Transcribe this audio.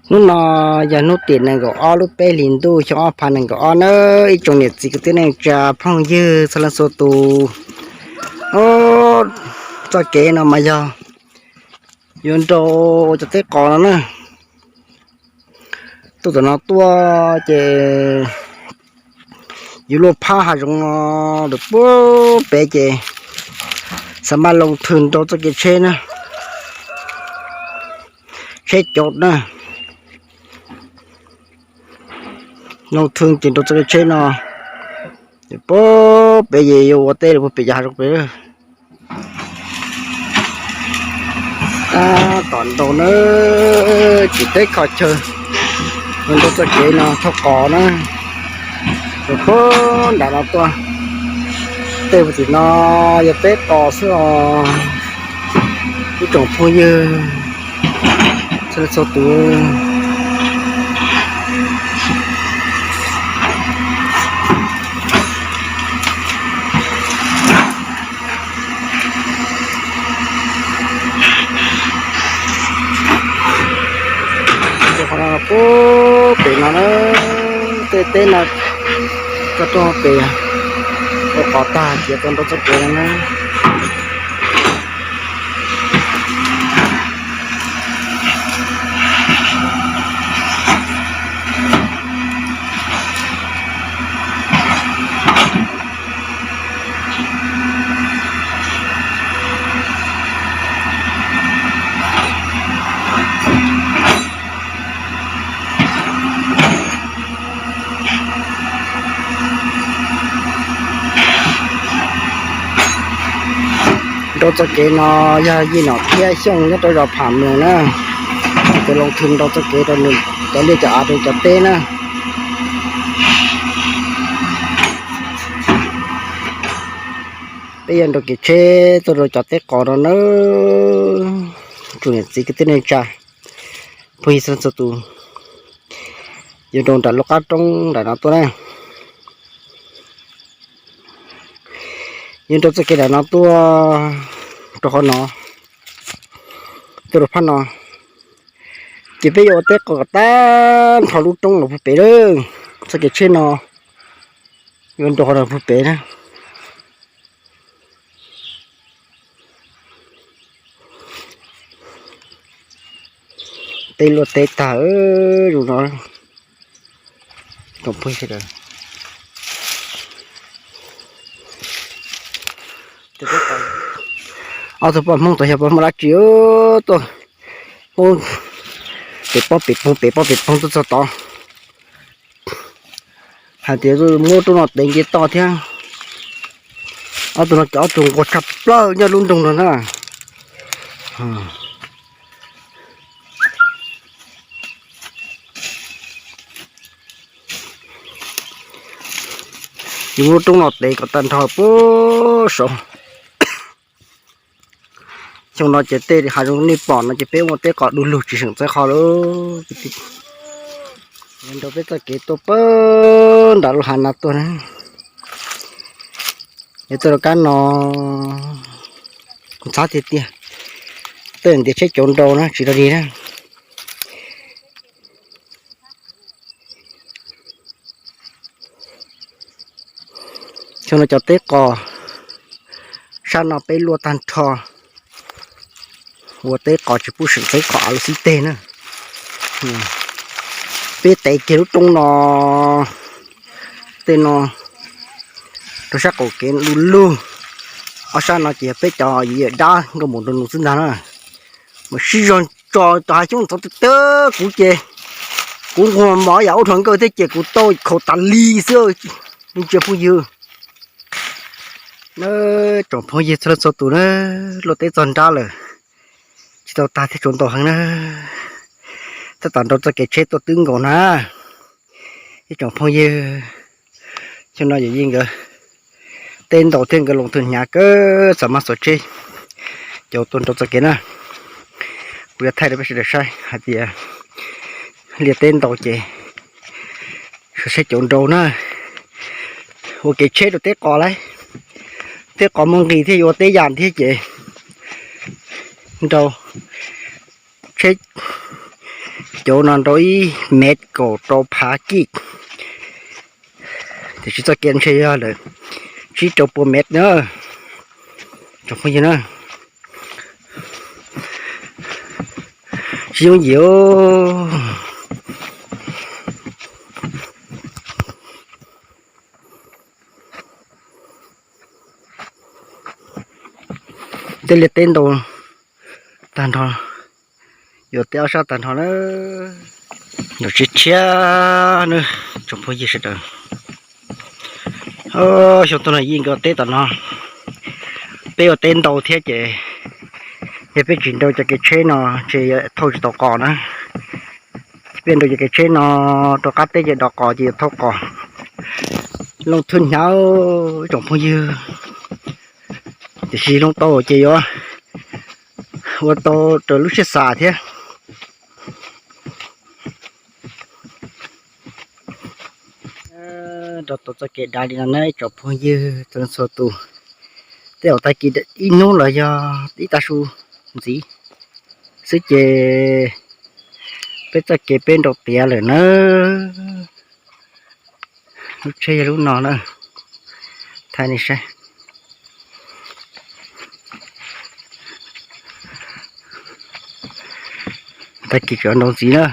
Hnub no yog hnub tim nees nkaum ob lub peb hlis ntuj xyoo ob phav nees nkaum ob na, ib tsoom niam txiv kwv tij neej tsa phooj ywg txhua leej txhua tus. Txoj kev no mas yog yuav nrau ua cov teb qos no na. Tuaj tom no tuaj ces yuav luaj phab hav zoov no rau puag pem ces xav mas loo thwm nrau txoj kev tsheb na, tsheb cauv na, loo thwm ces nrau txoj kev tsheb no puag pem ces yuav ua teb rau puag pem cov hav zoov pem. Tab tom nrau na, tsis teb kho chaw, nrau txoj kev no thauj qos na, rau puag nram no tuaj. Tej puag tim no yog teb qos xwb os, ib tsoom phooj ywg txhua leej txhua tus. Qhov no puag pem no na, tej teb no tso rau pem, ua qos tag ces tau nrau txoj kev no na. Nrau txoj kev no yog Yij Nom Thiab Xyooj nyob rau zos Pham Mloos na, ces loo thwm nrau txoj kev rau nws cov liaj cov av rau cov teb na. Peb yuav nrau kev tsheb tuaj rau cov teb qos no na. Tsoom niam txiv kwv tij neej tsa phooj ywg txhua leej txhua tus, yuav nrau nram lub qab roob nram no tuaj na. Yuav nrau txoj kev nram no tuaj rau qhov no, tuaj rau phab no, ces peb yuav ua teb qos kom tag nrho lub roob los puag pem lawm. Txoj kev tsheb no yuav nrau qhov no puag pem na. Teb luaj teb tag zoo no. Ob tug poj Hmoob tod xyov poj Hmoob dab tsi tuaj pem pob pem poog pem pob pem poog tuaj txog tod. Hais tias muab roob no tev nce toj thiab. Ob tug no ces ob tug nquag tshaj plaws nyob lub nroog no na. Yuav muab roob no tev kom tag nrho puag saud. Xyoo no ces tej hav zoov nej pom no ces peb ua teb qos du lug tsis seem txawv qhov lawm. Nrau peb txoj kev tuaj puag nram lub hav no tuaj na. Es tuaj rau kab no ntxhab tiag tiag, tej ntiav tsheb cauv nrau na tsis rau li na. Xyoo no cov teb qos sab no peb luaj tag nrho, ua teb qos tsis pub seem txawv qhov av lub xib teg na. Peb tev kiag lub roob no, tej no rau sab qaum kev du lug. Ob sab no ces yog peb cov yawm dab nkauj mus nrau nus xwb ntag na. Mas sib zog tso cov hav xyoob ntxhov tag tag kuv ces kuv nquag mos yam ub dhau nkawj thiab ces kuv tau khaus tas li xwb. Ntsia phooj ywg, tsoom phooj ywg txhua leej txhua tus na, luaj teb txog nrab lawm, tsis tau tag thiab tsuas ntau heev na. Tab tom nrau txoj kev tsheb tuaj twb nkaus na. Ib tsoom phooj ywg, xyoo no yawm yij nkawd teb ntau thiab nkawd loo thwm hnyav kawg, xav mas xuas tsheb cauv tuaj nrau txoj kev na. Kuv yuav thaij rau peb sawv daws saib hais tias liaj teb ntau ces xuas tsheb cauv nrau na. Ua kev tsheb rau teb qos lauj, teb qos muaj nqis thiab yuav ua teb yam thiab ces nrau tsheb cov no rau ib mev kaum rau phav kij. Tiam sis txoj kev ntshe yog lawm tsib rau pua mev na, tsoom phooj ywg na. Tsis yooj yim. Tej liaj teb ntau tag nrho, yuav teb ob sab tag nrho na. Nrov tshiab tshiab na, tsoom phooj ywg sawv daws. Xyoo tuaj no yeej nkaus teb tom no, peb ua teb ntau thiab ces yog peb tsis nrau cov kev tsheb no ces thauj tsis tau qos na. Peb nrau cov kev tsheb no rau qab teb ces dov qos ces yuav thauj qos. Looj thwb hnyav, tsoom phooj ywg, tiam sis looj tau ces yuav ua tau raws lub siab xav thiab. Nrau tau txoj kev dav li no na tsoom phooj ywg txhua leej txhua tus. Tej zaum tag kis ib hnub los yog ib tag su ntxiv xwb ces peb txoj kev peb nrau tiav lawm na. Lub tsheb yog lub no na, thaij nej saib. Tag kis tseem nrau ntxiv na.